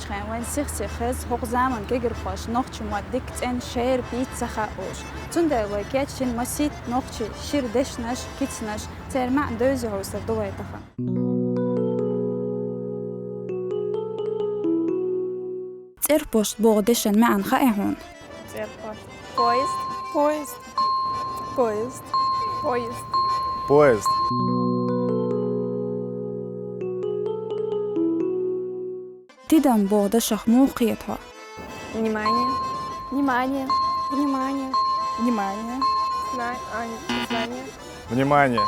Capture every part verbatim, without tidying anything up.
Чхьан вайн сих-сих хеза хӀокху заман кегирхоша нохчийн мотт дика цӀена шера бийца ца хаалуш. Цундела вай кечйина масийтта нохчийн шира дешнаш, кицанаш, церан маьӀна девза хьовсур ду вай тахана. ЦӀерпошт боху дешан маьӀна хаьий хьуна? ЦӀерпошт. Поезд. Поезд. Поезд. Поезд. Поезд. Тидам боху дашах муха кхета хьо? Внимание. Внимание. Внимание. Внимание. Зна-, а, не, знание. Внимание.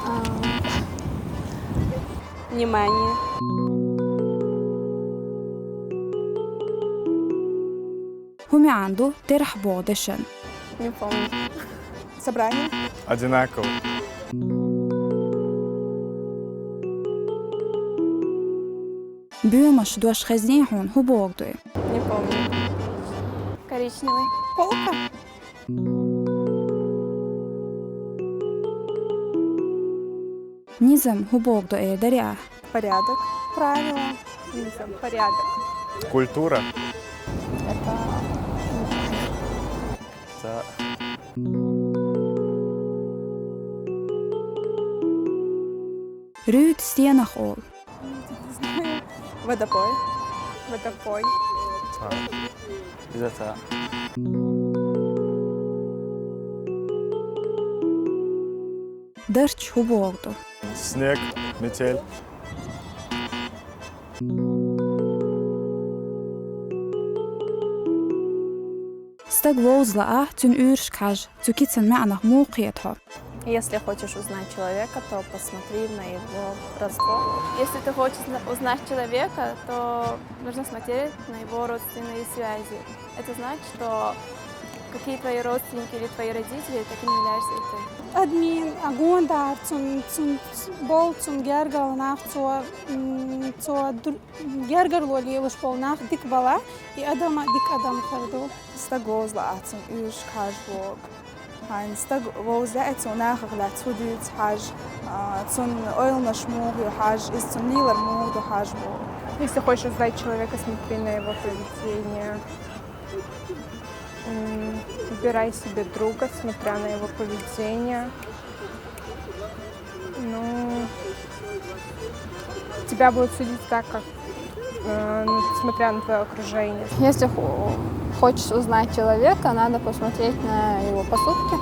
А, внимание. ХӀун маьӀна ду терахь боху дешан? Не помню. Собрание. Одинаково. Боьмаша дош хезнехь хьуна хӀун боху ду? Не помню. Коричневый. Полка. Низам хӀун боху ду эр дарий ахь? Порядок. Правила. Низам. Порядок. Культура. Это... Ца. Руьйта стенах олу. Не знаю. Водопой. Водопой. Ца. Иза ца. Дарч хӀун боху ду? Снег, метель. Стаг вовза лаахь, цуьнан уьйрашка хьажа, цу кицан маьӀнах муха кхета хьо? Если хочешь узнать человека, то посмотри на его родство. Если ты хочешь зна-, узнать человека, то нужно смотреть на его родственные связи. Это значит, что какие твои родственники или твои родители, таким являешься и ты. Адамийн а гондар цунна, цунна болу, цунна гергарло нах цо, м, цо ду-, гергарло лелаш болу нах дика бала, и адам а дика адам хир ду. Стаг вовза лаахь, цуьнан уьйрашка хьажа боху. Хьайна стаг вовза лаахь, цо нахах лаьцна хӀун дуьйцу хьажа, а, цуьнан ойланаш муха ю хьажа, иза цуьнан лелар муха ду хьажа боху. Если хочешь узнать человека, смотри на его поведение. М, выбирай себе друга, смотря на его поведение. Ну, тебя будут судить так, как, э, ну, смотря на твоё окружение. Если хо-, хочешь узнать человека, надо посмотреть на его поступки.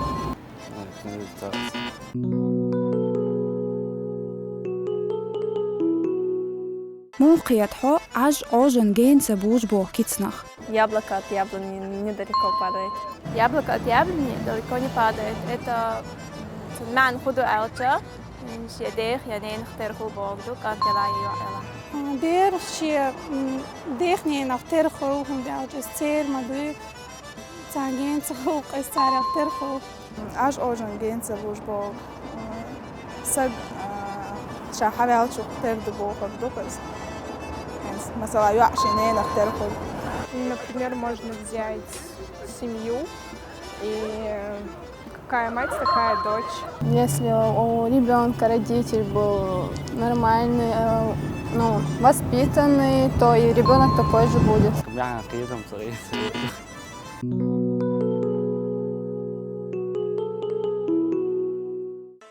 Муха кхета хьо Ӏаж Ӏожан гена ца бужу боху кицанах? Яблоко от яблони недалеко падает. Яблоко от яблони далеко не падает. Это, м, маьӀна хӀун ду аьлча, м, шен дех я ненах тера хуьлу боху ду, кӀант яла я йоӀ яла. А, бераш шен, м, дех-ненах тера хуьлу, хӀунда аьлча иза церан ма дуй. Царна гена ца хуьлу, иза царех тера хуьлу. Ӏаж Ӏожан гена ца бужу боху. Саг, а, ша хьаваьллачух тера ду бохург ду-кх иза. Масала, йоӀ шен ненах тера хуьлу. Например, можно взять семью и какая мать, такая дочь. Если у ребёнка родитель был нормальный, э, ну, воспитанный, то и ребёнок такой же будет.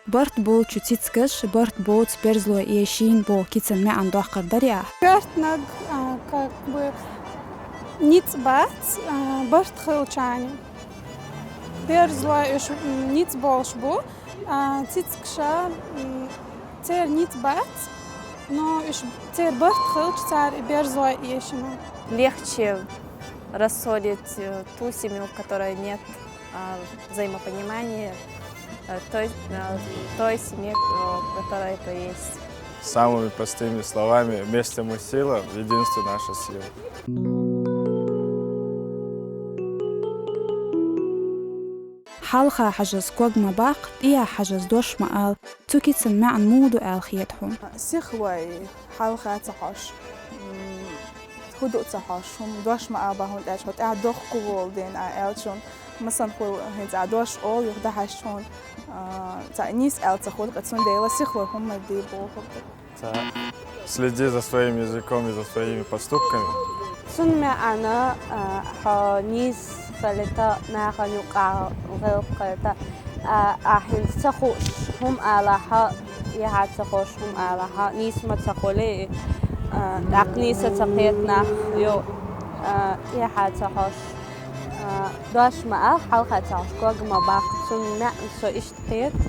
Барт болчу цицигаш барт боцу берзалой эшийна боху кицан маьӀна доккхур дарий ахь? Коьртаниг, а, как бы ницкъ бац, а, барт хилчахьана. Берзалой уьш, м, ницкъ болуш бу, а, цицигаш, м, церан ницкъ бац, но уьш церан барт хилча, цара и берзалой эшина. Легче рассорить, э, ту семью, в которой нет, а, взаимопонимания, э, той, э, той семье, э, в которой это есть. Самыми простыми словами: вместе мы сила, в единстве наша сила. Хьалха хьажаза ког ма баккха, тӀехьа хьажаза дош ма ала. Цу кицан маьӀна муха ду аьлла хета хьуна? Сихлой хьалха ца хьожуш, м, хӀун ду ца хьожуш, хӀума дош ма ала боху, хӀунда аьлча хьо тӀаьхьа дохко волу дела а аьлча, хӀума сан хуьлу хӀинца а дош олу юха дӀахьаьжча хьуна, а, цхьа нийса аьлла ца хуьлу, ткъа цундела сихлой хӀумма де бохург ду. Следи за своим языком и за своими поступками. Цун маьӀна, а, хьо нийса хилийта, нахана юкъахь гӀиллакх хилийта, а, ахь хӀинца ца хууш хӀума алахь, яхьа ца хууш хӀума алахь, нийса ма ца хуьлий, а, тӀаккха нийса ца кхета нах ю, а, яхьа ца хууш, а, дош ма ала, хьалха ца хууш, ког ма баккха, цун маьӀна со иштта кхета.